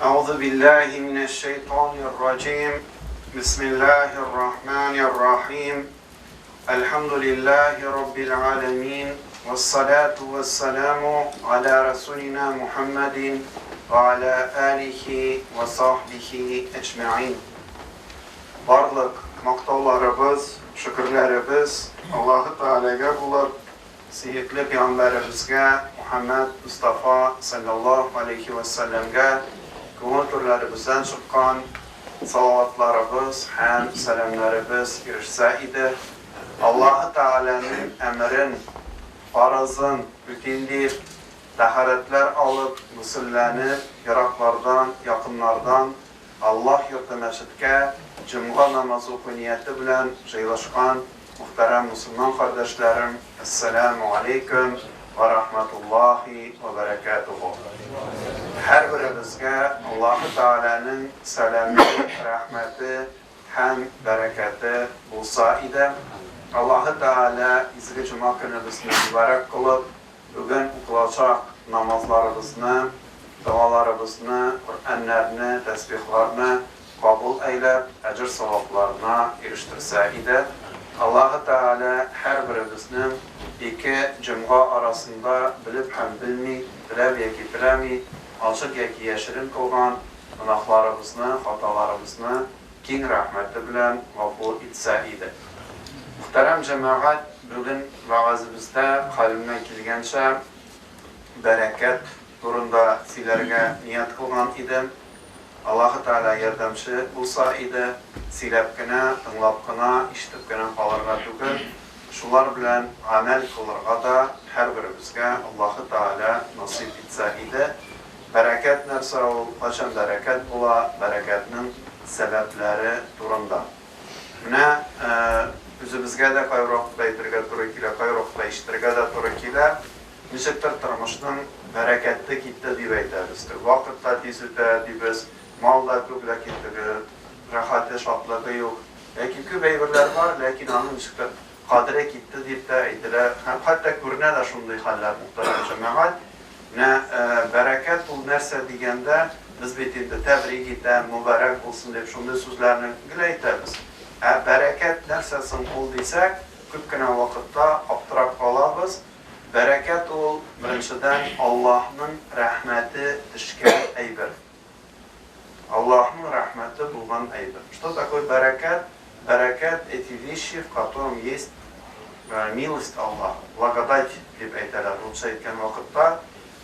أعوذ بالله من الشيطان الرجيم بسم الله الرحمن الرحيم الحمد لله رب العالمين والصلاة والسلام على رسولنا محمد وعلى آله وصحبه أجمعين Барлык мактауларыбыз, шөкерләребез Аллаһы Тәгаләгә булып, сөекле пәйгамбәребезгә Мухәммәд Мостафа салләллаһу галәйһи вә сәлләмгә күңел түрләребездән чыккан салаватларыбыз һәм сәламнәребез ирешсә иде. Аллаһы Тәгаләнең әмерен, фарызын үтим дип, тәһарәтләр алып, госелләнеп, ераклардан, якыннардан Аллаһ йорты мәчеткә җомга намазы уку нияте белән җыелышкан мөхтәрәм мосылман кардәшләрем, Әссәләмү галәйкүм вә рахмәтуллаһи вә бәрәкәтүһү. Һәрберебезгә Аллаһы Тәгаләнең сәламе, рәхмәте һәм бәрәкәте булса иде. Аллаһы Тәгалә изге җомга көнебезне мөбарәк кылып, Бүген укылачак намазларыбызны, догаларыбызны, Коръәннәрне, тәсбихларны кабул әйләп, әҗер-савапларына ирештерсә иде. Аллаһы Тәгалә һәрберебезнең ике җомга арасында белеп һәм белми, теләп яки теләми, ачык яки яшерен кылган гөнаһларыбызны, хаталарыбызны киң рәхмәте белән гафу итсә иде. Мөхтәрәм җәмәгать, бүген вәгазебездә хәлемнән килгәнчә бәрәкәт турында сөйләргә ният кылган идем. Аллаһы Тәгалә ярдәмче булса иде, сөйләп кенә, тыңлап кына, ишетеп кенә калырга түгел, шулар белән гамәл кылырга да һәрберебезгә Аллаһы Тәгалә насыйп итсә иде. Бәрәкәт нәрсә ул, кайчан бәрәкәт була, бәрәкәтнең сәбәпләре турында. Менә үзебезгә дә кайбер вакытта әйтергә туры килә, кайбер вакытта ишетергә дә туры килә. Ничектер тормышның бәрәкәте китте дип әйтәбез. Вакыт та тиз үтә дибез, мал да күп, ләкин теге рәхәте, шатлыгы юк. Яки күп әйберләр бар, ләкин аның ничектер кадере китте дип тә әйтелә. Һәм хәтта күренә дә шундый хәлләр, мөхтәрәм җәмәгать. Менә бәрәкәт ул нәрсә дигәндә, без бит инде тәбрик итәм, мөбарәк булсын дип шундый сүзләрне гел әйтәбез. Ә бәрәкәт нәрсә соң ул дисәк, күп кенә вакытта аптырап калабыз. Бәрәкәт ул, беренчедән, Аллаһның рәхмәте төшкән әйбер. Аллаһның рәхмәте булган әйбер. Что такое бәрәкәт? Бәрәкәт, эти вещи, в котором есть милость Аллаһа, благодать дип әйтәләр русча әйткән вакытта,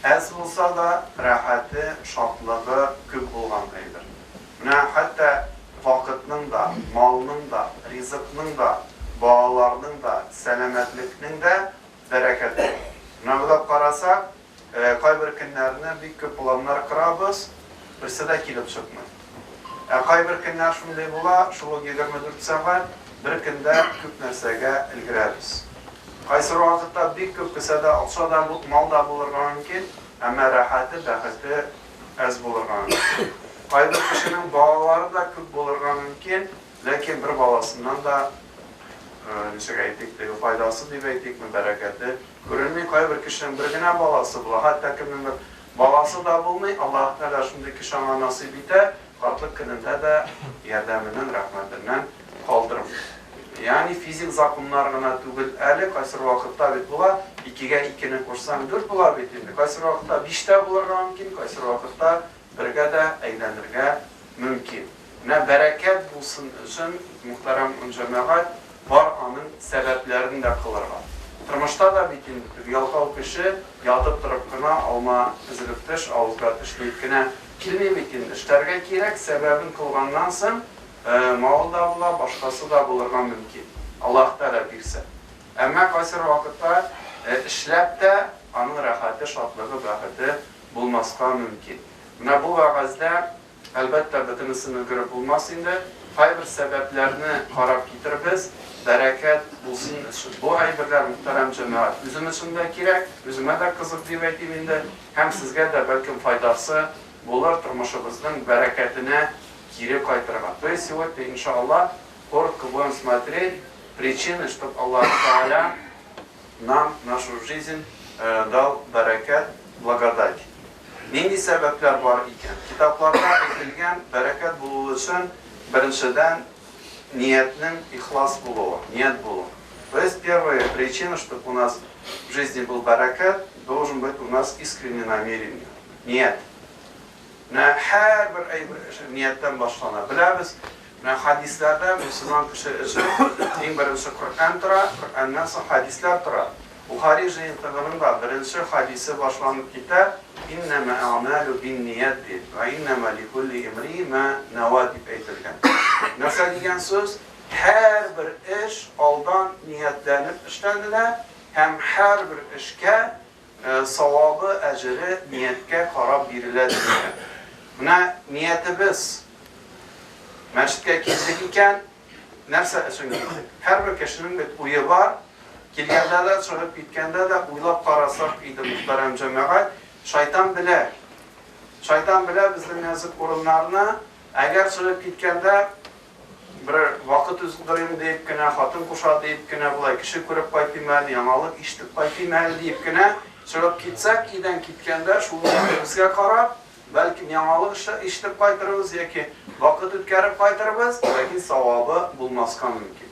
әз булса да, рәхәте, шатлыгы күп булган әйбер. Менә хәтта вакытның да, малның да, ризыкның да, балаларның да, сәламәтлекнең дә бәрәкәте. Менә уйлап карасак, Кайбер көннәрне бик күп планнар корабыз, берсе дә килеп чыкмый. Ә кайбер көннәр шундый була, шул ук 24 сәгать, бер көндә күп нәрсәгә өлгерәбез. Кайсыр вакытта бик күп кесәдә акча да, мал да булырга мөмкин, әмма рәхәте, бәхете әз булырга мөмкин. Кайбер кешенең балалары да күп булырга мөмкин, ләкин бер баласыннан да, ничек әйтик, теге файдасы дип әйтикме, бәрәкәте Күренми, кайбер кешенең бер генә баласы була, хәтта кемнеңдер баласы да булмый, Аллаһы Тәгалә шундый кеше аңа насыйп итә, картлык көнендә дә ярдәменнән, рәхмәтеннән калдырмый. Ягъни физик законнар гына түгел әле, кайсыр вакытта бит була, икегә икене кушсаң, дүрт була бит инде, кайсыр вакытта биш тә булырга мөмкин, кайсыр вакытта бергә дә әйләнергә мөмкин. Менә бәрәкәт булсын өчен, мөхтәрәм җәмәгать, бар аның сәбәпләрен дә кылырга. Тормышта да бит инде теге ялкау кеше ятып торып кына, алма өзелеп төш, авызга төш диеп кенә килми бит инде. Эшләргә кирәк, сәбәбен кылганнан соң, малы да була, башкасы да булырга мөмкин. Аллаһ Тәгалә бирсә. Әмма кайсыр вакытта эшләп тә аның рәхәте, шатлыгы, бәхете булмаска мөмкин. Менә бу вәгазьдә Әлбәттә, бөтенесен өлгереп булмас инде. Кайбер сәбәпләрне карап китербез, бәрәкәт булсын өчен. Бу әйберләр, мөхтәрәм җәмәгать, үзем өчен дә кирәк, үземә дә кызык дип әйтим инде, һәм сезгә дә, бәлкем, файдасы булыр, тормышыбызның бәрәкәтенә кире кайтырга. То есть сегодня, иншалла, коротко будем смотреть причины, чтоб Аллаһ Тәгалә нам нашу жизнь дал бәрәкәт, благодать. Нинди сәбәпләр бар икән? Китапларда әйтелгән, бәрәкәт булу өчен беренчедән ниятнең ихлас булуы, ният булу. То есть первая причина, чтобы у нас в жизни был бәрәкәт, должен быть у нас искреннее намерение. Ният. Менә һәрбер әйбер нияттән башлана. Беләбез, менә хадисләрдә мөселман кеше өчен иң беренче Коръән тора, Коръәннән соң хадисләр тора. Бухари җыентыгының да беренче хадисе башланып китә, «Иннәмә әгъмәлү бинният» дип, «Вә иннәмә ликулли имрии мә нәва» дип әйтелгән. Нәрсә дигән сүз? Һәрбер эш алдан ниятләнеп эшләнелә һәм һәрбер эшкә савабы, әҗере нияткә карап бирелә дигән. Менә ниятебез мәчеткә килдек икән, нәрсә өчен килдек? Һәрбер кешенең бит уе бар. Килгәндә дә, чыгып киткәндә дә уйлап карасак иде, мөхтәрәм җәмәгать, шайтан белә. Шайтан белә безнең нәзек урыннарны. Әгәр чыгып киткәндә бер вакыт уздырыйм дип кенә, хатын куша дип кенә, болай кеше күреп кайтыйм әле, яңалык ишетеп кайтыйм әле дип кенә чыгып китсәк, өйдән киткәндә шул ниятебезгә карап, бәлкем яңалык ишетеп кайтырбыз яки вакыт үткәреп кайтырбыз, ләкин савабы булмаска мөмкин.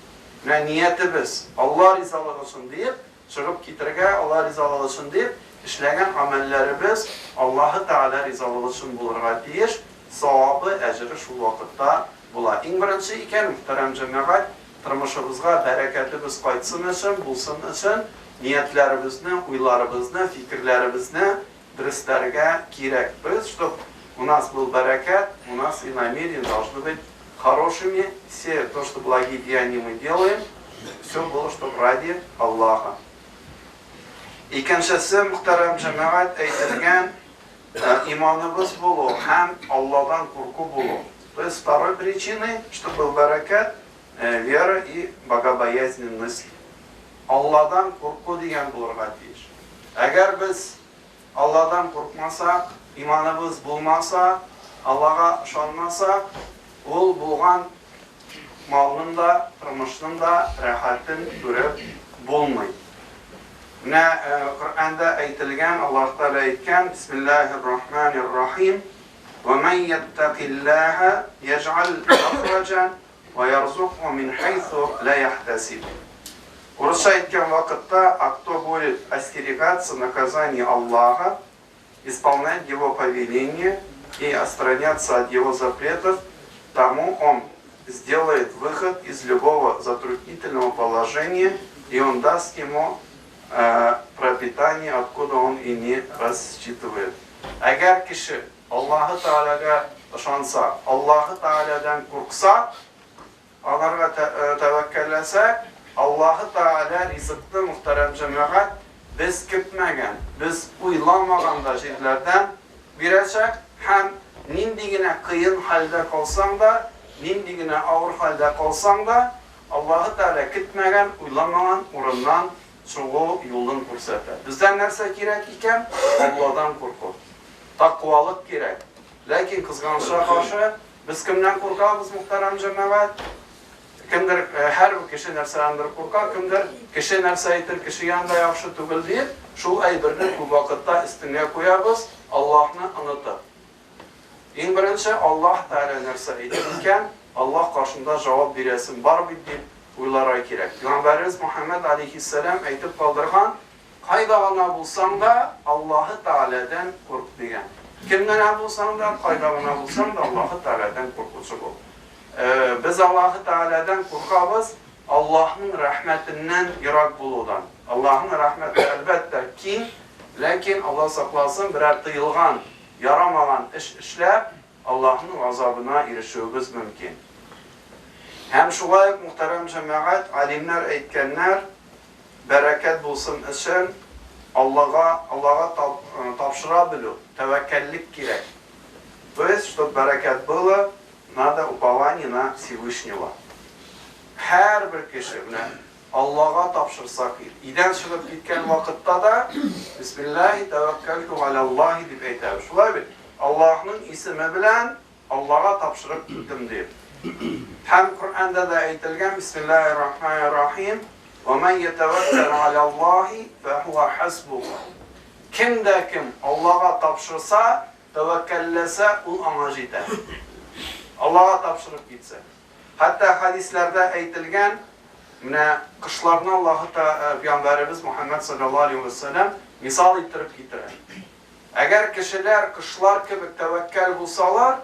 Менә ниятебез Алла ризалыгы өчен диеп чыгып китергә, Алла ризалыгы өчен дип эшләгән гамәлләребез Аллаһы Тәгалә ризалыгы өчен булырга тиеш, савабы, әҗере шул вакытта була. Иң беренче икән, мөхтәрәм җәмәгать, тормышыбызга бәрәкәтебез кайтсын өчен, булсын өчен ниятләребезне, уйларыбызны, фикерләребезне дөресләргә кирәк. То есть, чтоб у нас был бәрәкәт, у нас и намерения должны быть хорошими, все то, что благие деяния мы делаем, все было, чтобы ради Аллаха. Икенчесе, мөхтәрәм җәмәгать, әйтелгән иманыбыз булу һәм Алладан курку булу. То есть второй причиной, чтобы был бәрәкәт, вера и богобоязненность. Алладан курку дигән булырга тиеш. Әгәр без Алладан куркмасак, иманыбыз булмаса, Аллага ышанмасак, ул булган малның да, тормышның да рәхәтен күреп булмый. Менә Коръәндә әйтелгән, Аллаһ Тәгалә әйткән, Бисмиллаһир-рахманир-рахим, "Ва ман яттакиллаһа яҗ'ал махраҗа ва ярзукһу мин хайсу ла яхтасиб". Урысча әйткән вакытта, а кто будет остерегаться наказания Аллаха, исполнять его повеление и отстраняться от его запретов, тому он сделает выход из любого затруднительного положения, и он даст ему пропитание, откуда он и не рассчитывает. Әгәр кеше Аллаһы Тәгаләгә ышанса, Аллаһы Тәгаләдән куркса, аларга тәвәккәлләсә, Аллаһы Тәгалә ризыкны, мөхтәрәм җәмәгать, без көтмәгән, без уйламаган да җирләрдән бирәчәк һәм нинди генә кыен хәлдә калсаң да, нинди генә авыр хәлдә калсаң да, Аллаһы Тәгалә көтмәгән, уйламаган урыннан чыгу юлын күрсәтә. Бездән нәрсә кирәк икән? Алладан курку. Тәкъвалык кирәк. Ләкин кызганычка каршы, без кемнән куркабыз, мөхтәрәм җәмәгать? Кемдер, һәрбер кеше нәрсәдәндер курка, кемдер кеше нәрсә әйтер, кеше янында яхшы түгел дип, шул әйберне күп вакытта өстенгә куябыз, Аллаһны онытып. Иң беренче Аллаһ Тәгалә нәрсә әйтер икән, Аллаһ каршында җавап бирәсем бар бит дип уйларга кирәк. Пәйгамбәребез Мухаммәд алейһиссәлам әйтеп калдырган, кайда гына булсаң да, Аллаһы Тәгаләдән курк дигән. Кем генә булсаң да, кайда гына булсаң да, Аллаһы Тәгаләдән куркучы бул. Без Аллаһы Тәгаләдән куркабыз, Аллаһның рәхмәтеннән ерак булудан. Аллаһның рәхмәте, әлбәттә, киң, ләкин Аллаһ сакласын, берәр тыелган, ярамаган эш эшләп, Аллаһның газабына ирешүебез мөмкин. Һәм шулай ук, мөхтәрәм җәмәгать, алимнәр әйткәннәр, бәрәкәт булсын өчен Аллага, Аллага тапшыра белү, тәвәккәллек кирәк. То есть, чтоб бәрәкәт было, надо упование на Всевышнего. Һәрбер кеше менә Аллага тапшырсак, өйдән чыгып киткән вакытта да "Бисмиллаһи тәвәккәлту галәллаһи" дип әйтәбез. Шулай бит? Аллаһның исеме белән Аллага тапшырып киттем дип. Һәм Коръәндә дә әйтелгән, Бисмиллаһир-рахманир-рахим, "Ва ман ятәвәккәл галәллаһи фәһуа хасбух". Кем дә кем Аллага тапшырса, тәвәккәлләсә, ул аңа җитә. Аллаһка тапшырып китсә. Хәтта хәдисләрдә әйтелгән, менә кошларны Аллаһы Пәйгамбәребез Мухаммад саллаллаһу алейһи ва сәлләм мисал иттереп китерә. Әгәр кешеләр кошлар кебек тәвәккәл булсалар,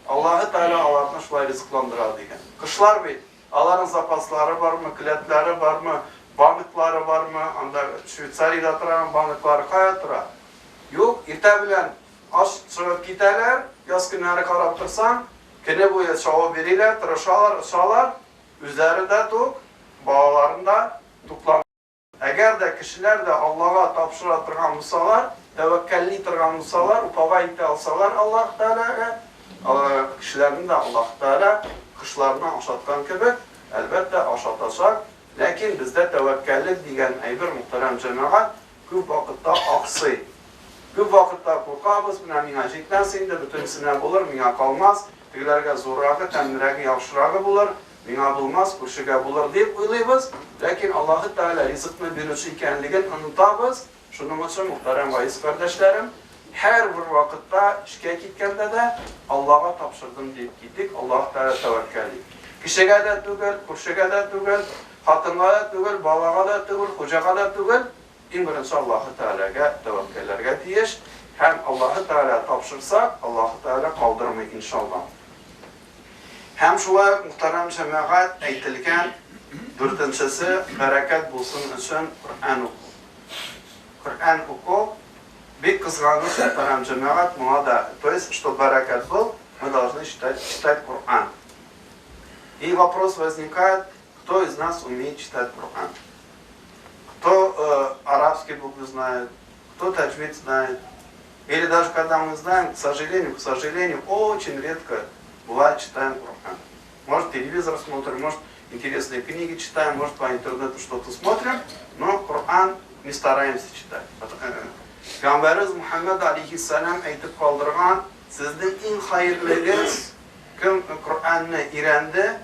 Аллаһы Тәгалә аларны шулай ризыкландыра дигән. Кошлар бит, аларның запаслары бармы, келәтләре бармы, банклары бармы, анда Швейцариядә торган банклары кая тора? Юк, иртә белән аш чыгып китәләр, яз көннәре карап торсаң, көне буе чабып йөриләр, тырышалар, очалар, үзләре дә тук, балаларын да тукландыра. Әгәр дә кешеләр дә Аллага тапшыра торган булсалар, тәвәккәлли торган булсалар, уповать итә алсалар Аллаһ Тәгаләгә, кешеләрне дә Аллаһ Тәгалә кошларны ашаткан кебек, әлбәттә, ашатачак. Ләкин бездә тәвәккәллек дигән әйбер, мөхтәрәм җәмәгать, күп вакытта аксый. Күп вакытта куркабыз, менә миңа җитмәс инде, бөтенесенә булыр, миңа калмас, тегеләргә зуррагы, тәмлерәге, яхшырагы булыр. Миңа булмас, күршегә булыр дип уйлыйбыз, ләкин Аллаһы Тәгалә ризыкны бирүче икәнлеген онытабыз. Шуның өчен, мөхтәрәм газиз кардәшләрем, һәрбер вакытта эшкә киткәндә дә Аллага тапшырдым диеп китик, Аллаһы Тәгалә тәвәккәл ит. Кешегә дә түгел, күршегә дә түгел, хатынга да түгел, балага да түгел, хуҗага да түгел, иң беренче Аллаһы Тәгаләгә тәвәккәлләргә тиеш һәм Аллаһы Тәгалә тапшырсак, Аллаһы Тәгалә калдырмый, иншалла. Һәм шулай ук, мөхтәрәм җәмәгать, әйтелгән дүртенчесе, бәрәкәт булсын өчен Коръән уку. Коръән уку бик кызганыч, мөхтәрәм җәмәгать, моңа да, то есть, чтоб бәрәкәт был, мы должны читать, читать Коръән. И вопрос возникает, кто из нас умеет читать Коръән? Кто арабский буквы знает, кто таджвид знает? Или даже когда мы знаем, к сожалению, очень редко бывает читаем Коран. Может, телевизор смотрим, может, интересные книги читаем, может, по интернету что-то смотрим, но Коран не стараемся читать. Пәйгамбәребез Мухаммад алейхиссалам әйтеп калдырган, сезнең иң хәерлегез кем Коръәнне өйрәнде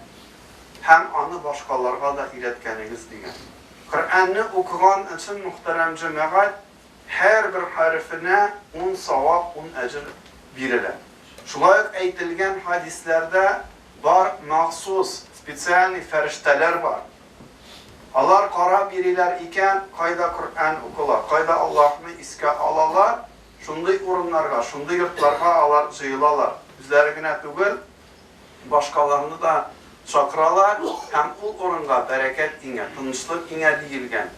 һәм аны башкаларга да өйрәткәнегез дигән. Коръәнне укыган өчен, мөхтәрәм җәмәгать, һәрбер хәрефенә 10 савап, 10 әҗер бирелә. Шулай ук әйтелгән хәдисләрдә бар, махсус, специальный фәрештәләр бар. Алар карап йөриләр икән, кайда Коръән укыла, кайда Аллаһны искә алалар, шундый урыннарга, шундый йортларга алар җыелалар. Үзләре генә түгел, башкаларны да чакыралар һәм ул урынга бәрәкәт иңә, тынычлык иңә диелгән.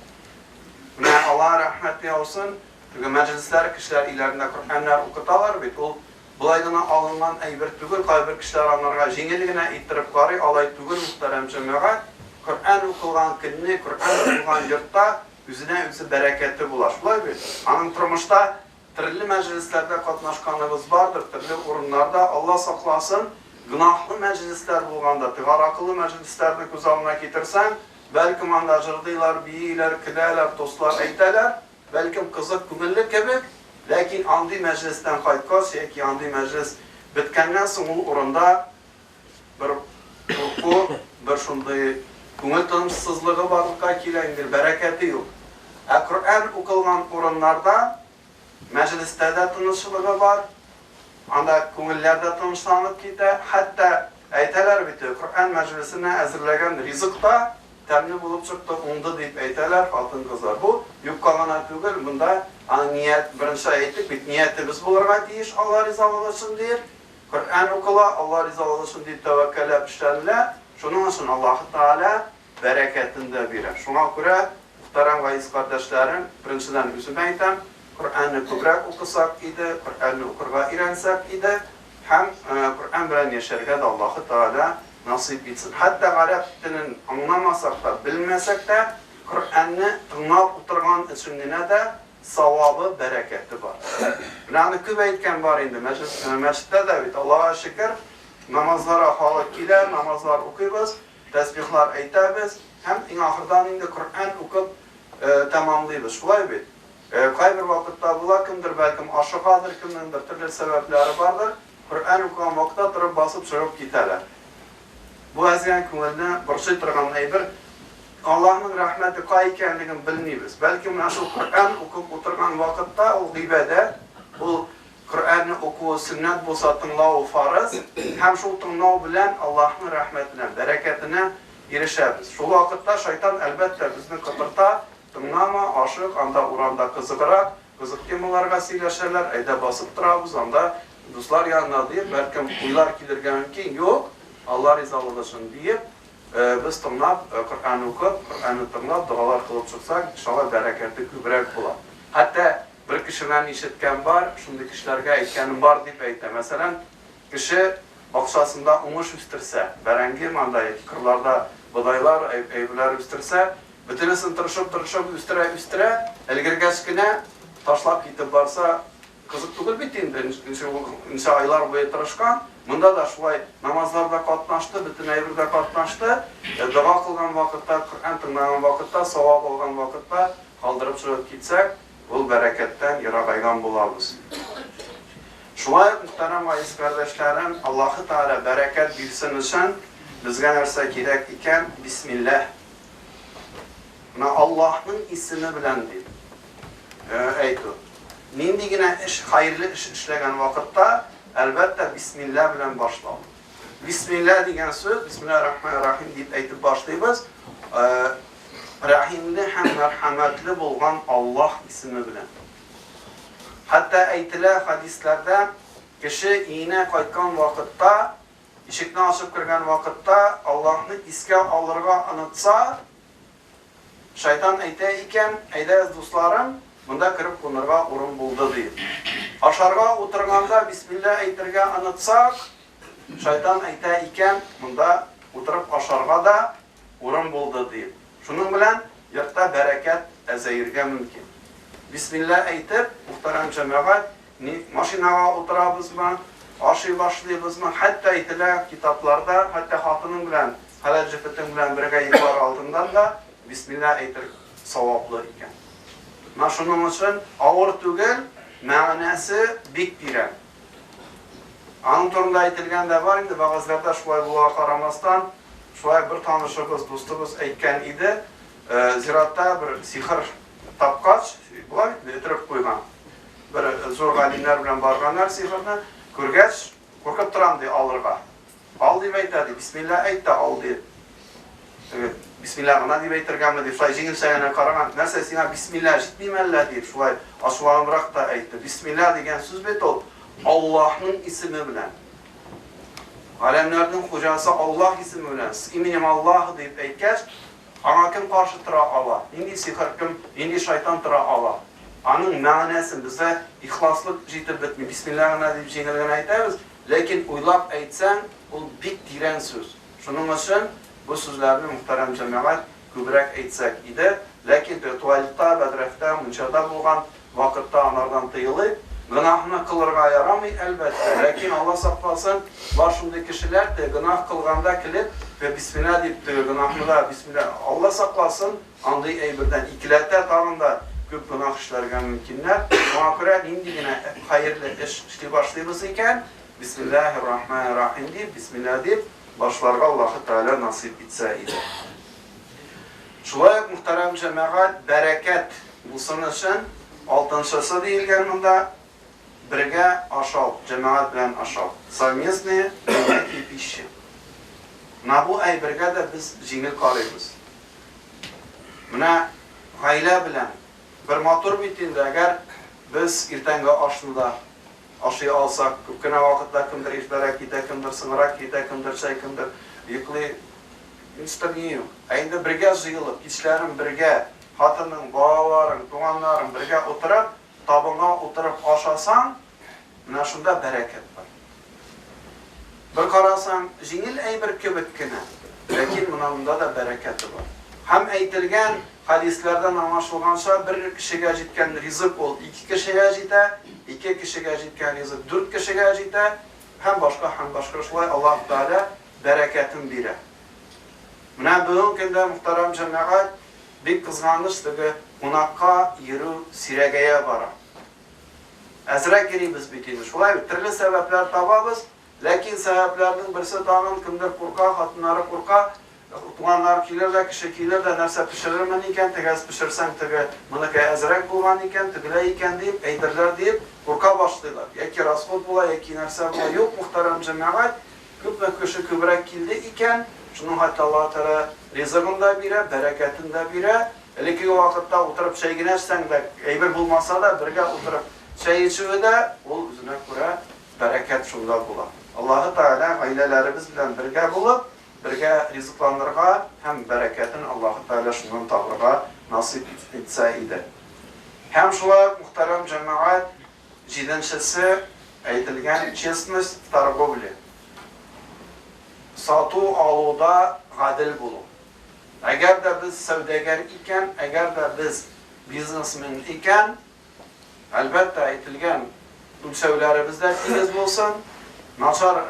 Менә Аллаһ рәхмәте яусын, теге мәҗлесләр, кешеләр өйләрендә Коръәннәр укыталар бит, ул болай гына алынган әйбер түгел, кайбер кешеләр аңарга җиңел генә иттереп карый, алай түгел, мөхтәрәм җәмәгать. Коръән укылган көнне, Коръән укылган йортта үзенә үзе бәрәкәте була. Шулай бит? Аның тормышта төрле мәҗлесләрдә катнашканыгыз бардыр, төрле урыннарда, Алла сакласын, гөнаһлы мәҗлесләр булганда, теге аракылы мәҗлесләрне күз алдына китерсәң, бәлкем анда җырлыйлар, бииләр, көләләр, тостлар әйтәләр, бәлкем кызык, күңелле кебек, ләкин андый мәҗлестән кайткач яки андый мәҗлес беткәннән соң ул урында бер курку, бер шундый күңел тынычсызлыгы барлыкка килә, инде бәрәкәте юк. Ә Коръән укылган урыннарда мәҗлестә дә тынычлыгы бар, анда күңелләр дә тынычланып китә, хәтта әйтәләр бит, Коръән мәҗлесенә әзерләгән ризык та тәмле булып чыкты, уңды дип әйтәләр хатын-кызлар. Бу юкка гына түгел, монда аның ният, беренче әйттек бит, ниятебез булырга тиеш Алла ризалыгы өчен диеп. Коръән укыла, Алла ризалыгы өчен дип тәвәккәлләп эшләнелә. Шуның өчен Аллаһ Тәгалә бәрәкәтен дә бирә. Шуңа күрә, мөхтәрәм газиз кардәшләрем, беренчедән үземә әйтәм, Коръәнне күбрәк укысак иде, Коръәнне укырга өйрәнсәк иде һәм Коръән белән яшәргә дә Аллаһы Тәгалә насыйп итсен. Хәтта гарәп телен аңламасак та, белмәсәк тә, Коръәнне тыңлап утырган өчен генә дә савабы, бәрәкәте бар. Менә аны күп әйткән бар инде, мәчеттә дә бит, Аллаһка шөкер, намазларга халык килә, намазлар укыйбыз, тәсбихлар әйтәбез һәм иң ахырдан инде Коръән укып тәмамлыйбыз. Шулай бит? Кайбер вакытта була, кемдер бәлкем ашыгадыр, кемнеңдер төрле сәбәпләре бардыр, Коръән укыган вакытта торып басып чыгып китәләр. Бу әзгән күңелне борчый торган әйбер. Аллаһның рәхмәте кай икәнлеген белмибез. Бәлки менә шул Коръән укып утырган вакытта ул гыйбадәт, ул Коръәнне укуы сөннәт булса, тыңлавы фарыз, һәм шул тыңлау белән Аллаһның рәхмәтенә, бәрәкәтенә ирешәбез. Шул вакытта шайтан, әлбәттә, безне котырта, тыңлама, ашык, анда урамда кызыграк, кызык темаларга сөйләшәләр, әйдә басып торабыз, анда дуслар янына диеп, бәлкем уйлар килергә мөмкин, юк, Алла ризалыгы өчен диеп, без тыңлап, Коръән укып, Коръәнне тыңлап, догалар кылып чыксак, иншалла, бәрәкәте күбрәк була. Хәтта бер кешедән ишеткән бар, шундый кешеләргә әйткәнем бар дип әйтә. Мәсәлән, кеше бакчасында уңыш үстерсә, бәрәңге манда яки кырларда бодайлар, әйберләр үстерсә, бөтенесен тырышып-тырышып үстерә-үстерә, өлгергәч кенә ташлап китеп барса, кызык түгел бит инде, ничә айлар буе тырышкан. Монда да шулай намазларда катнашты, бөтен әйбердә катнашты. Дога кылган вакытта, Коръән тыңлаган вакытта, савап алган вакытта калдырып чыгып китсәк, ул бәрәкәттән ерагайган булабыз. Шулай ук, мөхтәрәм газиз кардәшләрем, Аллаһы Тәгалә бәрәкәт бирсен өчен безгә нәрсә кирәк икән? Бисмилләһ. Менә Аллаһның исеме белән дип әйтү. Нинди генә эш, хәерле эш эшләгән вакытта, әлбәттә, бисмилла белән башлау. Бисмилла дигән сүз, бисмиллаһир рахманир рахим дип әйтеп башлыйбыз. Рәхимле һәм мәрхәмәтле булган Аллаһ исеме белән. Хәтта әйтелә хәдисләрдә, кеше өенә кайткан вакытта, ишекне ачып кергән вакытта Аллаһны искә алырга онытса, шайтан әйтә икән, әйдәгез, дусларым, монда кереп кунырга урын булды, диеп. Ашарга утырганда бисмилла әйтергә онытсак, шайтан әйтә икән, монда утырып ашарга да урын булды, диеп. Шуның белән йортта бәрәкәт әзәергә мөмкин. Бисмилла әйтеп, мөхтәрәм җәмәгать, машинага утырабызмы, ашый башлыйбызмы, хәтта әйтелә китапларда, хәтта хатының белән, хәләл җефетең белән бергә йоклар алдыннан да бисмилла әйтер саваплы икән. Менә шуның өчен авыр түгел, мәгънәсе бик тирән. Аның турында әйтелгән дә бар инде, вәгазьләрдә шулай булуга карамастан, шулай бер танышыбыз, дустыбыз әйткән иде, зиратта бер сихыр тапкач, була бит, өтереп куйган. Бер зур галимнәр белән барганнар сихырны, күргәч, куркып торам ди алырга. Ал дип әйтә ди, бисмилла әйт тә ал ди. Бисмилла гына дип әйтергәме дип, шулай җиңелчә генә караган. Нәрсә сиңа бисмилла җитмиме әллә дип, шулай ачуланыбрак та әйтте. Бисмилла дигән сүз бит ул Аллаһның исеме белән. Галәмнәрнең хуҗасы Аллаһ исеме белән, с именем Аллаһ дип әйткәч, аңа кем каршы тора ала? Нинди сихер кем, нинди шайтан тора ала? Аның мәгънәсен бездә ихласлык җитеп бетми. Бисмилла гына дип җиңел генә әйтәбез, ләкин уйлап әйтсәң, ул бик тирән сүз. Шуның өчен бу сүзләрне, мөхтәрәм җәмәгать, күбрәк әйтсәк иде. Ләкин туалетта, бәдрәфтә, мунчада булган вакытта анардан тыелыйк. Гөнаһны кылырга ярамый, әлбәттә. Ләкин Алла сакласын, бар шундый кешеләр, теге гөнаһ кылганда килеп, бисмилла дип, теге гөнаһны да бисмилла. Алла сакласын, андый әйбердән икеләтә тагын да күп гөнаһ эшләргә мөмкиннәр. Шуңа күрә нинди генә хәерле эш эшли башлыйбыз икән, бисмиллаһир рахманир рахим дип, бисмилла дип башларга Аллаһы Тәгалә насыйп итсә иде. Шулай ук, мөхтәрәм җәмәгать, бәрәкәт булсын өчен, алтынчысы диелгән монда, бергә ашау, җәмәгать белән ашау. Совместные принятие пищи. Менә бу әйбергә дә без җиңел карыйбыз. Менә гаилә белән бер матур бит инде, әгәр без иртәнге ашны да ашый алсак, күп кенә вакытта кемдер иртәрәк китә, кемдер соңрак китә, кемдер чәй, кемдер йоклый. Ничтер ни юк. Ә инде бергә җыелып, кичләрен бергә хатының, балаларың, туганнарың бергә утырып, табынга утырып ашасаң, менә шунда бәрәкәт бар. Бер карасаң, җиңел әйбер кебек кенә, ләкин менә монда да бәрәкәте бар. Һәм әйтелгән хәдисләрдән аңлашылганча, бер кешегә җиткән ризык ул ике кешегә җитә, ике кешегә җиткән ризык дүрт кешегә җитә, һәм башка, һәм башка. Шулай Аллаһ Тәгалә бәрәкәтен бирә. Менә бүгенге көндә, мөхтәрәм җәмәгать, бик кызганыч, теге кунакка йөрү сирәгәя бара. Әзрәк йөрибез бит инде. Шулай бит, төрле сәбәпләр табабыз, ләкин сәбәпләрнең берсе тагын кемдер курка, хатыннары курка. Туганнар килер дә, кеше килер дә, нәрсә пешерермен икән, теге әз пешерсәң, теге моныкы әзрәк булган икән, тегеләй икән дип әйтерләр дип курка башлыйлар. Яки расход була, яки нәрсә була. Юк, мөхтәрәм җәмәгать, күпме кеше күбрәк килде икән, шуның хәтле Аллаһы Тәгалә ризыгын да бирә, бәрәкәтен дә бирә. Элеккеге вакытта утырып чәй генә эчсәң дә, әйбер булмаса да, бергә утырып чәй эчүе дә, ул үзенә күрә бәрәкәт шунда була. Аллаһы Тәгалә гаиләләребез белән бергә булып, бергә ризыкланырга һәм бәрәкәтен Аллаһы Тәгалә шуннан табырга насыйп итсә иде. Һәм шулай ук, мөхтәрәм җәмәгать, җиденчесе әйтелгән честность в торговле. Сату-алуда гадел булу. Әгәр дә без сәүдәгәр икән, әгәр дә без бизнесмен икән, әлбәттә, әйтелгән үлчәүләребез дә тигез булсын. Начар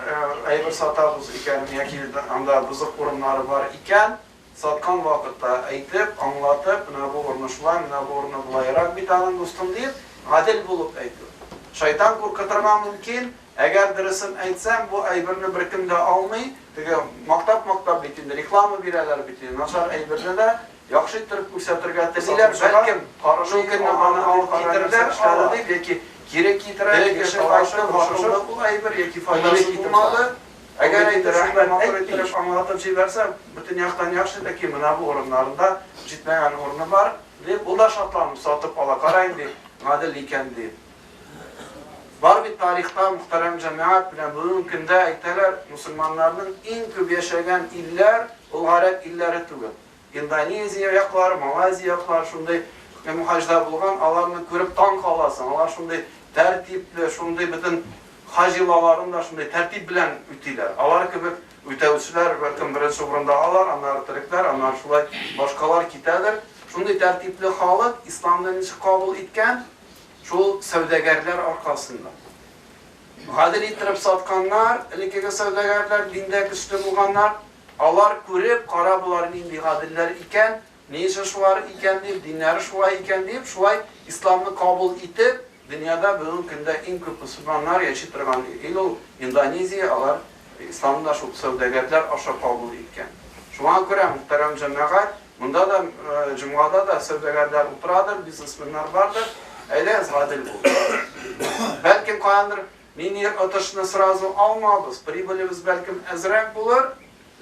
әйбер сатабыз икән яки анда бозык урыннары бар икән, саткан вакытта әйтеп, аңлатып, менә бу урыны шулай, менә бу урыны болайрак бит аның, дустым, дип, гадел булып әйтү. Шайтан куркытырга мөмкин, әгәр дөресен әйтсәм, бу әйберне беркем дә алмый, теге мактап-мактап бит инде, реклама бирәләр бит инде, начар әйберне дә яхшы иттереп күрсәтергә телиләр, бәлкем, шул көнне аны алып китерделәр, эшләде дип, яки кире китерә, кеше кайтты, ватылды ул әйбер, яки файдасы булмады. Әгәр инде рәхмәт әйтми, аңлатып җибәрсә, бөтен яктан яхшы, ләкин менә бу урыннарында җитмәгән урыны бар, дип, ул да шатланып сатып ала, кара инде, гадел икән, дип. Бар бит тарихта, мөхтәрәм җәмәгать, менә бүгенге көндә әйтәләр, мөселманнарның иң күп яшәгән илләр, ул гарәп илләре түгел. Индонезия яклары, Малайзия яклары шундый хаҗда булган, аларны күреп таң каласың. Алар шундый тәртипле, шундый бөтен хаҗ йолаларын да шундый тәртип белән үтиләр. Алар кебек үтәүчеләр, бәлкем, беренче урында алар, аннары төрекләр, аннары шулай башкалар китәдер. Шундый тәртипле халык исламны ничек кабул иткән? Шул сәүдәгәрләр аркасында. Гадел иттереп сатканнар, элеккеге сәүдәгәрләр, диндә көчле булганнар. Алар күреп, кара болар нинди гаделләр икән, ни өчен шулар икән дип, диннәре шулай икән дип, шулай исламны кабул итеп, дөньяда бүгенге көндә иң күп мөселманнар яши торган ил ул Индонезия, алар исламны да шул сәүдәгәрләр аша кабул иткән. Шуңа күрә, мөхтәрәм җәмәгать, монда да җомгада да сәүдәгәрләр утырадыр, бизнесменнар бардыр, әйдәгез гадел булыйк. Бәлкем каяндыр Мини отышны сразу алмабыз, прибылебез бәлкем әзрәк булыр,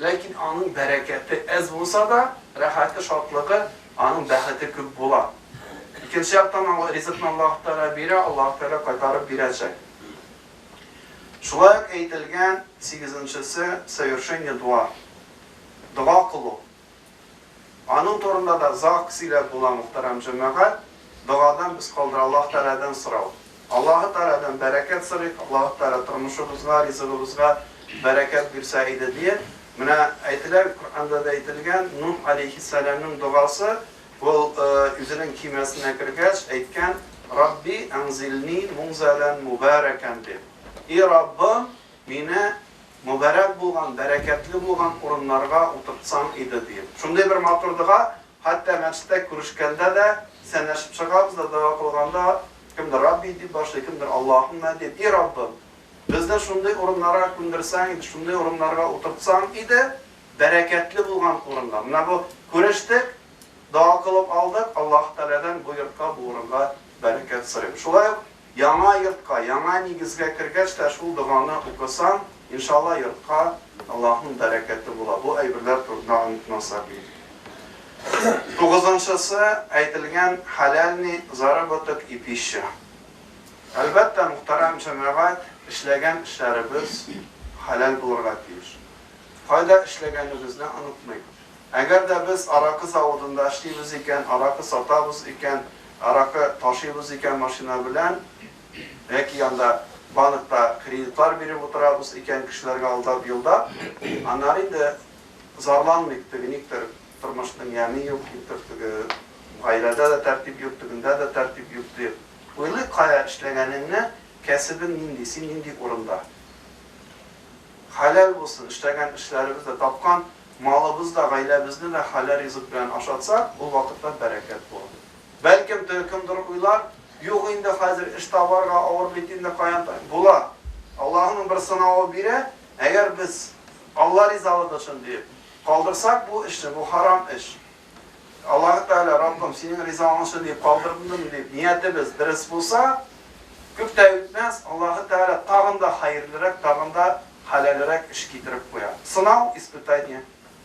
ләкин аның бәрәкәте әз булса да, рәхәте, шатлыгы, аның бәхете күп була. Икенче яктан, ризыкны Аллаһ Тәгалә бирә, Аллаһ Тәгалә кайтарып бирәчәк. Шулай ук әйтелгән сигезенчесе, совершение дуа. Дога кылу. Аның турында да озак сөйләп була, мөхтәрәм җәмәгать. Догадан без калдыра Аллаһ Тәгаләдән сорау. Аллаһы Тәгаләдән бәрәкәт сорыйк, Аллаһы Тәгалә тормышыбызга, ризыгыбызга бәрәкәт бирсә иде диеп. Менә әйтелә, Коръәндә дә әйтелгән, Нух алейһиссәламнең догасы, ул үзенең көймәсенә кергәч әйткән, Рабби әнзилни мунзалән мубәрәкән дип. И Раббым, мине мөбарәк булган, бәрәкәтле булган урыннарга утыртсаң иде, диеп. Шундый бер матур дога, хәтта мәчеттә күрешкәндә дә, исәнләшеп чыгабыз да, дога кылганда, кемдер Рабби дип башлый, кемдер Аллаһуммә дип, И Раббым, безне шундый урыннарга күндерсәң иде, шундый урыннарга утыртсаң иде, бәрәкәтле булган урынга. Менә бу күрештек, дога кылып алдык, Аллаһ Тәгаләдән бу йортка, бу урынга бәрәкәт сорыйм. Шулай ук Яңа йортка, яңа нигезгә кергәч тә шул доганы укысаң, иншалла йортка Аллаһның бәрәкәте була. Бу әйберләр турында онытмасак иде. Тугызынчысы, әйтелгән хәләлни заработок и пища. Әлбәттә, мөхтәрәм җәмәгать, эшләгән эшләребез хәләл булырга тиеш. Кайда эшләгәнебезне онытмыйк. Әгәр дә без аракы заводында эшлибез икән, аракы сатабыз икән, аракы ташыйбыз икән машина белән, яки анда банкта кредитлар биреп утырабыз икән кешеләргә алдап, елдап, аннары инде зарланмыйк, теге никтер тормышның яме юк, никтер теге гаиләдә дә тәртип юк, тегендә дә тәртип юк дип. Уйлыйк кая эшләгәнеңне, кәсебең нинди, син нинди урында. Хәләл булсын, эшләгән эшләребез дә, тапкан малыбыз да, гаиләбезне дә хәләл ризык белән ашатсак, ул вакытта бәрәкәт була. Бәлкем, теге кемдер уйлар, юк инде хәзер эш табарга авыр бит инде, каян та. Була. Аллаһының бер сынавы бирә, әгәр без Алла ризалыгы өчен диеп, Калдырсак бу эшне, бу харам эш. Аллаһ Тәгалә, Раббым, синең ризалыгың өчен дип калдырдым дип ниятебез дөрес булса, күп тә үтмәс, Аллаһ Тәгалә тагын да хәерлерәк, тагын да хәләлрәк эш китереп куя. Сынау, испытание.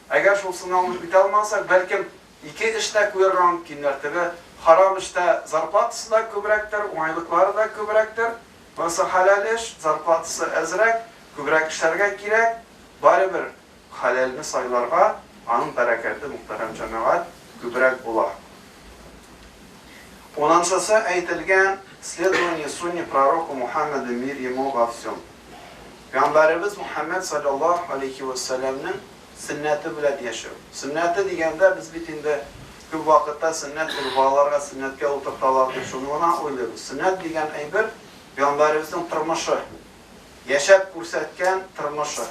Әгәр шул сынауны үтә алмасак, бәлкем, ике эш тә куярга мөмкиннәр. Теге харам эштә зарплатасы да күбрәктер, уңайлыклары да күбрәктер. Монысы хәләл эш, зарплатасы әзрәк, күбрәк эшләргә кирәк. Барыбер хәләлне сайларга, аның бәрәкәте, мөхтәрәм җәмәгать, күбрәк була. Унынчысы әйтелгән, следование сунне пророку Мухаммеду, мир ему, во всем. Пәйгамбәребез Мухаммед салләллаһу алейһи вә сәлләмнең сөннәте белән яшәү. Сөннәте дигәндә без бит инде күп вакытта сөннәт дип балаларга сөннәткә утырталар дип шуны гына уйлыйбыз. Сөннәт дигән әйбер пәйгамбәребезнең тормышы, яшәп күрсәткән тормышы.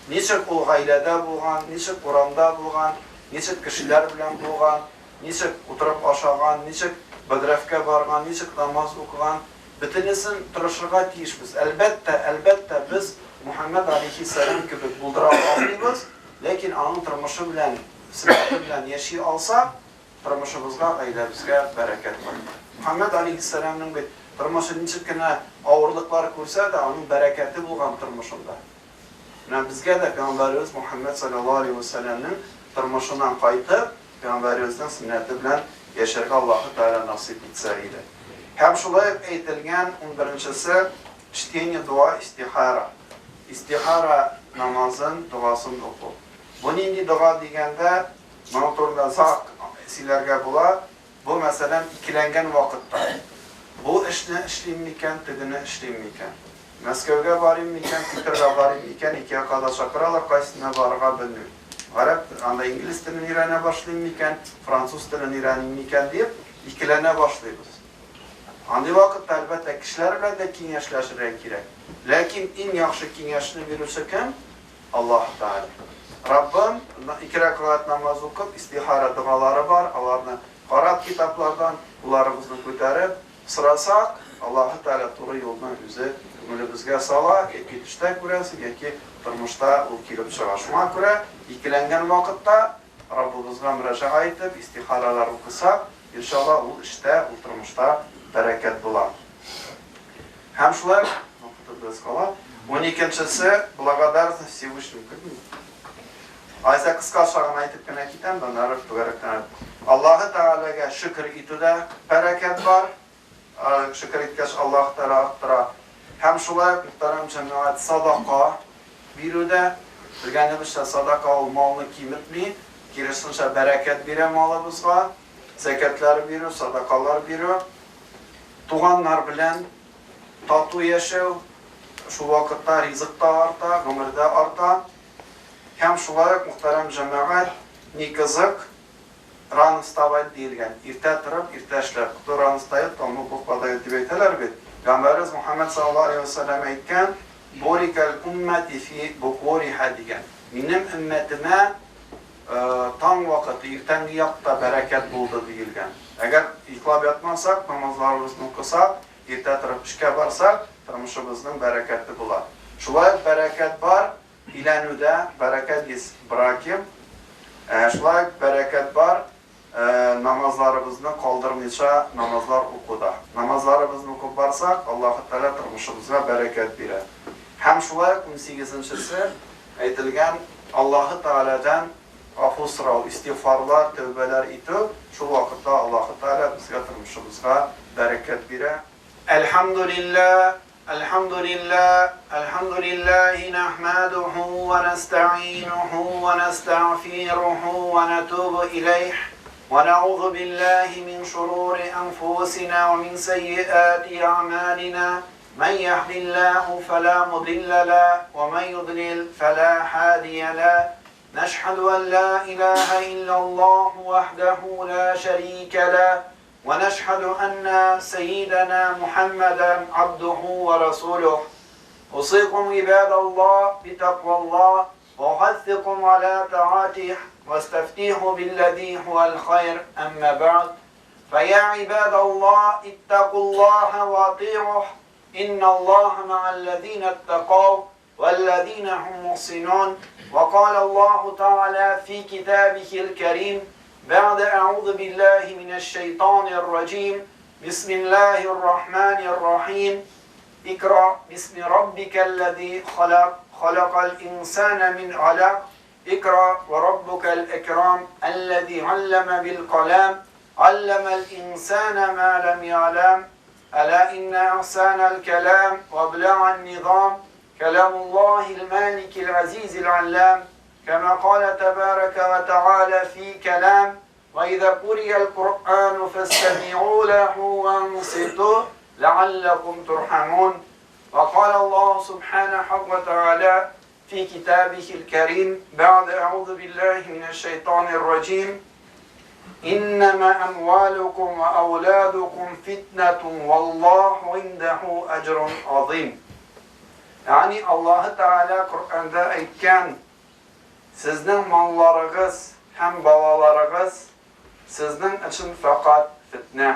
Ничек ул гаиләдә булган, ничек урамда булган, ничек кешеләр белән булган, ничек утырып ашаган, ничек бәдрәфкә барган, ничек намаз укыган, бөтенесен тырышырга тиешбез. Әлбәттә, әлбәттә, без Мухәммәд алейһиссәлам кебек булдыра алмыйбыз, ләкин аның тормышы белән, сөннәте белән яши алсак, тормышыбызга, гаиләбезгә бәрәкәт бар. Мухәммәд алейһиссәламнең бит тормышы ничек кенә авырлыклар күрсә дә, аның бәрәкәте булган тормышында. Менә безгә дә пәйгамбәребез Мухәммәд салләллаһу алейһи вә сәлләмнең тормышыннан кайтып, пәйгамбәребезнең сөннәте белән яшәргә Аллаһы Тәгалә насыйп итсә иде. Һәм шулай ук әйтелгән унберенчесе, чтение дуа истихара. Истихара намазын, догасын уку. Бу нинди дога дигәндә, моның турында озак сөйләргә була. Бу, мәсәлән, икеләнгән вакытта, бу эшне эшлим микән, тегене эшлим микән? Мәскәүгә барыйм микән, Питерга барыйм микән, ике якка да чакыралар, кайсына барырга белмим. Гарәп, анда инглиз телен өйрәнә башлыйм микән, француз телен өйрәним микән дип, икеләнә башлыйбыз. Андый вакытта, әлбәттә, кешеләр белән дә киңәшләшергә кирәк. Ләкин иң яхшы киңәшне бирүче кем? Аллаһ Тәгалә. Раббым, ике рәкәгать намаз укып, истихара догалары бар, аларны карап китаплардан, кулларыбызны күтәреп, сорасак, Аллаһы Тәгалә туры юлны үзе күңелебезгә сала, яки төштә күрәсең, яки тормышта ул килеп чыга. Шуңа күрә икеләнгән вакытта Раббыбызга мөрәҗәгать итеп, истихаралар укысак, иншалла, ул эштә, ул тормышта бәрәкәт була. Һәм шулай ук, вакытыбыз кала, уникенчесе, благодарность Всевышнему. Айса кыскача гына әйтеп кенә китәм, аннары түгәрәктән. Аллаһы Тәгаләгә шөкер итүдә бәрәкәт бар. Шөкер иткәч, Аллаһ Тәгалә арттыра. Һәм шулай ук, мөхтәрәм җәмәгать, садака бирүдә, белгәнебезчә, садака ул малны киметми, киресенчә, бәрәкәт бирә малыбызга. Зәкятләр бирү, садакалар бирү, туганнар белән тату яшәү, шул вакытта ризык та арта, гомер дә арта. Һәм шулай ук, мөхтәрәм җәмәгать, ни кызык, рано вставать диелгән, иртә торып, иртә эшләп. Кто рано встает, тому Бог подает дип әйтәләр бит. Пәйгамбәребез Мухәммәд саллаллаһу алейһи вә сәлләм әйткән, Бурикәл уммәти фи букуриһа дигән. Минем өммәтемә таң вакыты, иртәнге якта бәрәкәт булды диелгән. Әгәр йоклап ятмасак, намазларыбызны укысак, иртә торып эшкә барсак, тормышыбызның бәрәкәте була. Шулай ук бәрәкәт бар өйләнүдә, бәрәкәт есть в браке. Шулай ук бәрәкәт бар намазларыбызны калдырмыйча намазлар укуда. Намазларыбызны укып барсак, Аллаһы Тәгалә тормышыбызга бәрәкәт бирә. Һәм шулай ук унсигезенчесе әйтелгән, Аллаһы Тәгаләдән гафу сорау, истигъфарлар, тәүбәләр итү, шул вакытта Аллаһы Тәгалә безгә тормышыбызга бәрәкәт бирә. Әлхәмдүлилләһ, әлхәмдүлилләһ, әлхәмдүлилләһи нәхмәдүһү вә нәстәгыйнүһү вә нәстәгъфирүһү вә нәтүбү иләйһ, вә нәгъузу билләһи мин шурури әнфусина вә мин сәййиати әгъмалина, мән яһдилләһу фәлә мудилля лә, вә мән юдлил фәлә һадия лә, нәшһәдү ән лә иләһә илляллаһу вәхдәһү лә шәрикә лә, ونشهد أن سيدنا محمدا عبده ورسوله أوصيكم عباد الله بتقوى الله وأحثكم على طاعته واستفتيه بالذي هو الخير أما بعد فيا عباد الله اتقوا الله وأطيعوه إن الله مع الذين اتقوا والذين هم محسنون. وقال الله تعالى في كتابه الكريم بعد أعوذ بالله من الشيطان الرجيم بسم الله الرحمن الرحيم اقرأ باسم ربك الذي خلق خلق الإنسان من علق اقرأ وربك الأكرم الذي علم بالقلم علم الإنسان ما لم يعلم ألا إن أحسن الكلام وابلع النظام كلام الله المالك العزيز العلام كما قال تبارك وتعالى في كلام وإذا قرئ القرآن فاستمعوا له وانصتوا لعلكم ترحمون وقال الله سبحانه وتعالى في كتابه الكريم بعد أعوذ بالله من الشيطان الرجيم إنما أموالكم وأولادكم فتنة والله عنده أجر عظيم. Ягъни Аллаһы Тәгалә Коръәндә әйткән, Сезнең малларыгыз һәм балаларыгыз сезнең өчен фәкать фетнә.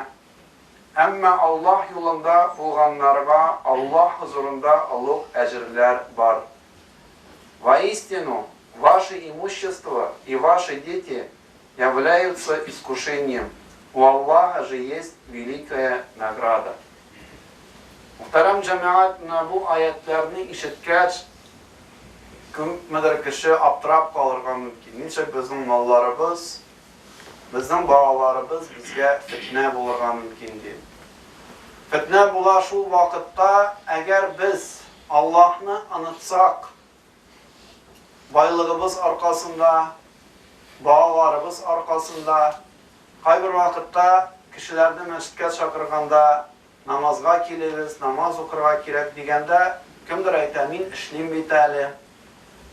Әмма Аллаһ юлында булганнарга Аллаһ хозурында олуг әҗерләр бар. Воистину, ваше имущество и ваши дети являются искушением, у Аллаха же есть великая награда. Мөхтәрәм җәмәгать, менә бу аятьләрне ишеткәч, күпмедер кеше аптырап калырга мөмкин. Ничек безнең малларыбыз, безнең балаларыбыз безгә фетнә булырга мөмкин дип. Фетнә була шул вакытта, әгәр без Аллаһны онытсак, байлыгыбыз аркасында, балаларыбыз аркасында, кайбер вакытта кешеләрне мәчеткә чакырганда, намазга килегез, намаз укырга кирәк дигәндә, кемдер әйтә, мин эшлим бит әле.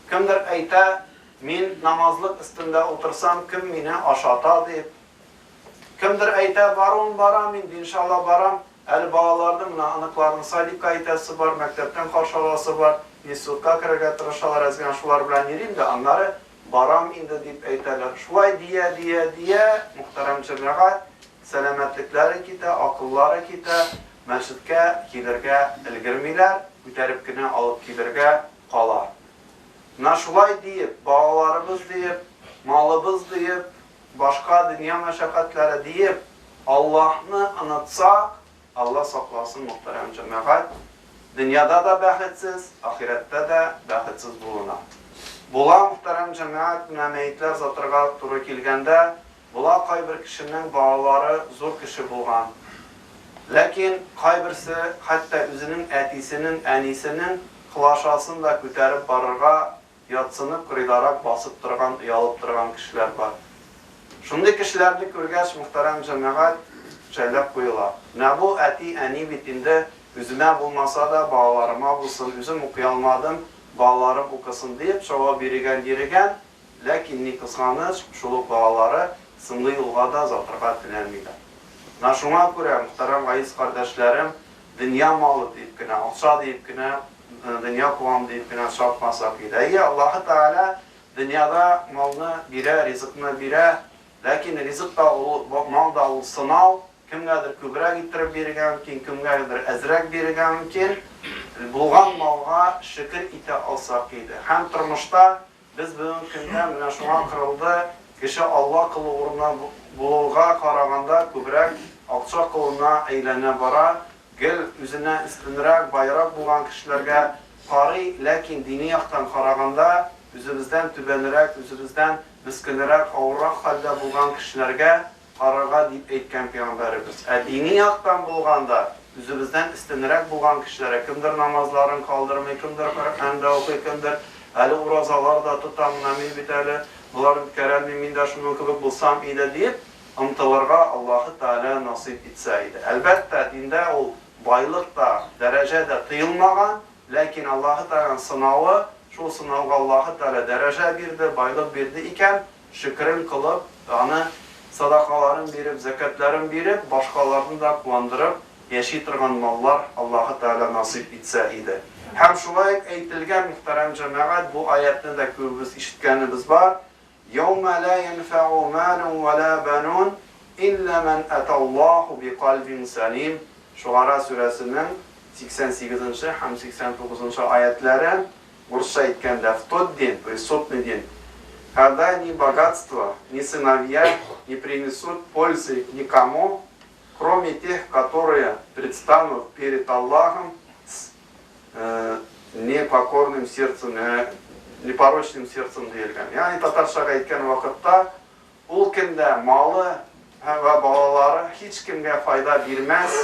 Кемдер әйтә, мин намазлык өстендә утырсам, кем мине ашата дип. Кемдер әйтә, баруын барам инде, иншалла барам, әле балаларның, менә оныкларның садикка итәсе бар, мәктәптән каршы аласы бар, институтка керергә тырышалар, әз генә шулар белән йөрим дә, аннары барам инде дип әйтәләр. Шулай дия, дия, дия, мөхтәрәм җәмәгать, сәламәтлекләре китә, акыллары китә, мәчеткә килергә өлгермиләр, күтәреп кенә алып килергә кала. Менә шулай диеп, балаларыбыз диеп, малыбыз диеп, башка дөнья мәшәкатьләре диеп, Аллаһны онытсак, Алла сакласын, мөхтәрәм җәмәгать, дөньяда да бәхетсез, ахирәттә дә бәхетсез булына. Була, мөхтәрәм җәмәгать, менә мәетләр затырга туры килгәндә, була кайбер кешенең балалары зур кеше булган. Ләкин кайберсе хәтта үзенең әтисенең, әнисенең кылашасын да күтәреп барырга ятсынып, кырыйдарак басып торган, оялып торган кешеләр бар. Шундый кешеләрне күргәч, мөхтәрәм җәмәгать, жәлләп куела. Менә бу әти, әни бит инде үземә булмаса да, балаларыма булсын, үзем укый алмадым, балаларым укысын диеп, чабып йөрегән, йөрегән, ләкин ни кызганыч, шул ук балалары сынлы юлга да затырга теләмиләр. Менә шуңа күрә, мөхтәрәм газиз кардәшләрем, дөнья малы диеп кенә, акча диеп кенә, дөнья куам диеп кенә чапмасак иде. Әйе, Аллаһы Тәгалә дөньяда малны бирә, ризыкны бирә, ләкин ризык та ул, мал да ул сынау, кемгәдер күбрәк иттереп бирергә мөмкин, кемгәдер әзрәк бирергә мөмкин. Булган малга шөкер итә алсак иде. Һәм тормышта без бүгенге көндә менә шуңа кырылды, кеше Алла колы урынына булуга караганда күбрәк акча колына әйләнә бара, гел үзенә өстенрәк, байрак булган кешеләргә карый, ләкин дини яктан караганда үзебездән түбәнрәк, үзебездән мескенрәк, авыррак хәлдә булган кешеләргә карарга дип әйткән пәйгамбәребез. Ә дини яктан булганда, үзебездән өстенрәк булган кешеләргә, кемдер намазларын калдырмый, кемдер Коръән дә укый, кемдер әле уразалар да тота, менә мин бит әле болар үткәрәлмим, мин дә шуның кебек булсам иде диеп, омтылырга Аллаһы Тәгалә насыйп итсә иде. Әлбәттә, диндә ул байлык та, дәрәҗә дә тыелмаган, ләкин Аллаһы Тәгаләнең сынавы, шул сынауга Аллаһы Тәгалә дәрәҗә бирде, байлык бирде икән, шөкерен кылып, аны садакаларын биреп, зәкятларын биреп, башкаларны да куандырып яши торган маллар Аллаһы Тәгалә насыйп итсә иде. Һәм шулай ук әйтелгән, мөхтәрәм җәмәгать, бу аятны да күбебез ишеткәнебез бар. Яума ла янфәу малун ва ла банун илля ман аталлаху бикальбин салим. Шугара сүрәсенең 88 һәм 89 аятлары. Урысча әйткәндә, в тот день, то есть судный день, когда ни богатство, ни сыновья не принесут пользы никому, кроме тех, которые предстанут перед Аллахом с непокорным сердцем, непорочным сердцем диелгән. Ягъни татарчага әйткән вакытта, ул көндә малы һәм вә балалары һичкемгә файда бирмәс,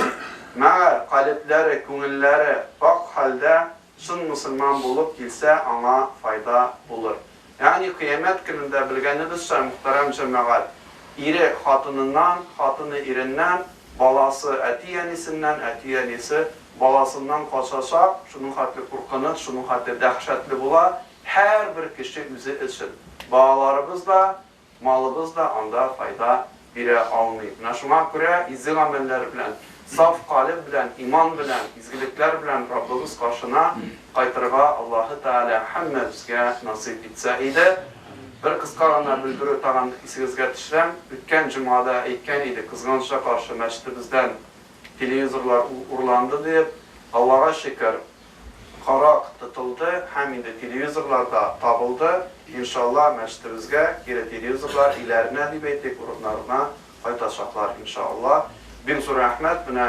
мәгәр калебләре, күңелләре пакь хәлдә чын мөселман булып килсә, аңа файда булыр. Ягъни кыямәт көнендә белгәнебезчә, мөхтәрәм җәмәгать, ире хатыныннан, хатыны иреннән, баласы әти-әнисеннән, әти-әнисе баласыннан качачак, шуның хәтле куркыныч, шуның хәтле дәһшәтле була, һәрбер кеше үзе өчен. Балаларыбыз да, малыбыз да анда файда бирә алмый. Менә шуңа күрә изге гамәлләр белән, саф калеб белән, иман белән, изгелекләр белән Раббыбыз каршына кайтырга Аллаһы Тәгалә һәммәбезгә насыйп итсә иде. Бер кыска гына белдерү тагын исегезгә төшерәм. Үткән җомгада әйткән идек, кызганычка каршы мәчетебездән телевизорлар урланды диеп. Аллага шөкер, карак тотылды һәм инде телевизорлар да табылды. Иншалла, мәчетебезгә кире телевизорлар өйләренә дип әйтик, урыннарына кайтачаклар, иншалла. Бик зур рәхмәт, менә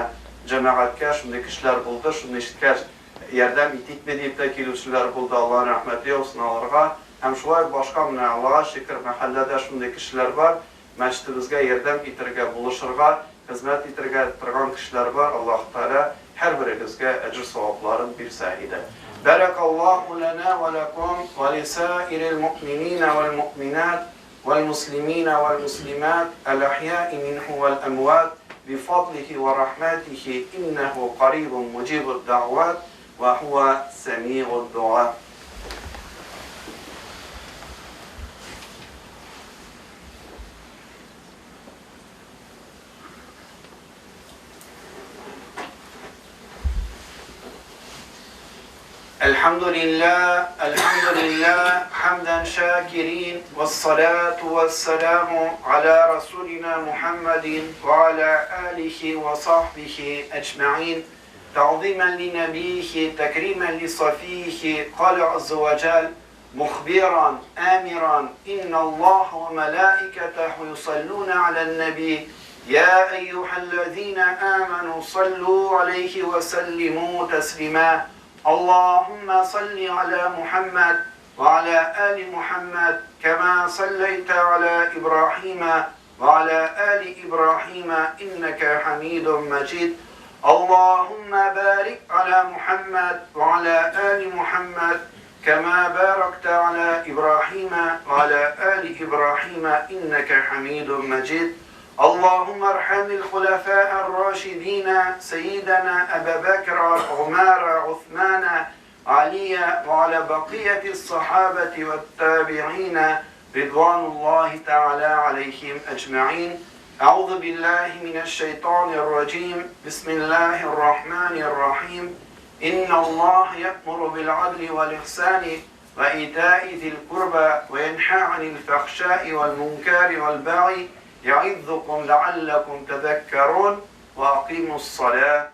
җәмәгатькә шундый кешеләр булды, шуны ишеткәч, ярдәм итикме дип тә килүчеләр булды, Аллаһның рәхмәте яусын аларга. Һәм шулай ук башка менә, Аллага шөкер, мәхәлләдә шундый кешеләр бар, мәчетебезгә ярдәм итәргә, булышырга, хезмәт итәргә торган кешеләр бар, Аллаһ Тәгалә һәрберегезгә әҗер-савапларын бирсә иде. Бәрәкаллаһу ләнә вә ләкум вә лисаирил муъминина вәл муъминат вәл муслимина вәл муслимат әл-әхьяи минһу вәл әмват бифадлихи вә рахматихи иннәһу карибун муҗибуд дәгъват вә һуә сәмигуд дуа. الحمد لله الحمد لله حمدا شاكرين والصلاة والسلام على رسولنا محمد وعلى آله وصحبه أجمعين تعظيما لنبيه تكريما لصفيه قال عز وجل مخبرا آمرا إن الله وملائكته يصلون على النبي يا أيها الذين آمنوا صلوا عليه وسلموا تسليما اللهم صل على محمد وعلى آل محمد كما صليت على إبراهيم وعلى آل إبراهيم إنك حميد مجيد اللهم بارك على محمد وعلى آل محمد كما باركت على إبراهيم وعلى آل إبراهيم إنك حميد مجيد اللهم ارحم الخلفاء الراشدين سيدنا أبا بكر عمر عثمان علي وعلى بقية الصحابة والتابعين رضوان الله تعالى عليهم أجمعين أعوذ بالله من الشيطان الرجيم بسم الله الرحمن الرحيم إن الله يأمر بالعدل والإحسان وإيتاء ذي القربى وينهى عن الفحشاء والمنكر والبغي يعظكم لعلكم تذكرون وأقيموا الصلاة.